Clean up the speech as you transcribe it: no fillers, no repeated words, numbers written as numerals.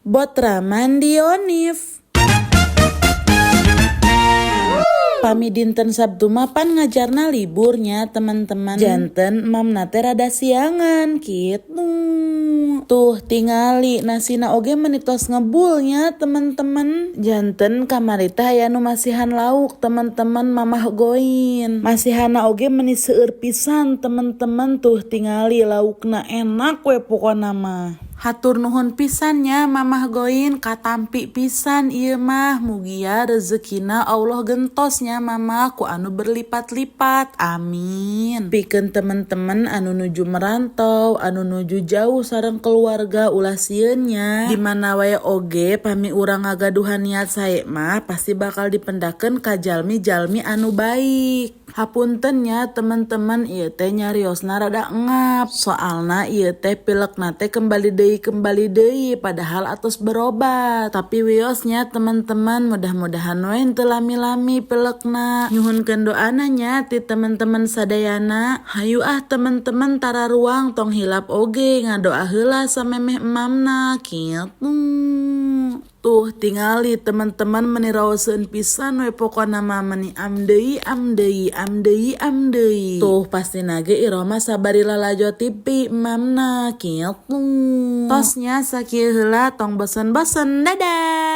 Botraman Dionif. Pami dinten Sabtu mah pan ngajarna libur nya, teman-teman. Janten emamna teh rada siangan gitu. Tuh, tingali nasina oge meni tos ngebul nya, teman-teman. Janten kamari teh aya nu masihan lauk, teman-teman, Mamah Goin. Masihana oge meni seueur pisan, teman-teman. Tuh, tingali laukna, enak we pokona mah. Hatur nuhun pisan nya, Mamah Goin, katampi pisan ieu mah. Mugia rezekina Allah gentos nya, Mama, ku anu berlipat-lipat, amin. Pikeun teman-teman anu nuju merantau, anu nuju jauh sareng keluarga, ulah sieun nya. Di mana wae oge, pami urang ngagaduhan niat sae mah pasti bakal dipendakeun ka jalmi-jalmi anu baik. Hapunten nya, teman-teman, ieu teh nyariosna rada ngap, soalna ieu teh pilekna teh kembali deui, kembali deui, padahal atos berobat. Tapi wios nya, teman-teman, mudah-mudahan we teu lami-lami pilekna. Nyuhunkeun doana nya ti teman-teman sadayana. Hayu ah, teman-teman, tara ruang, tong hilap oge ngadoa heula samemeh emamna kitu. Tuh, tingali, teman-teman, meni raoseun pisan we pokona mah, meni am deui, am deui, am deui, am deui. Tuh, pastina ge Iroh mah sabari lalajo TV emamna kitu. Tos nya, sakieu heula, tong bosen-bosen, dadah.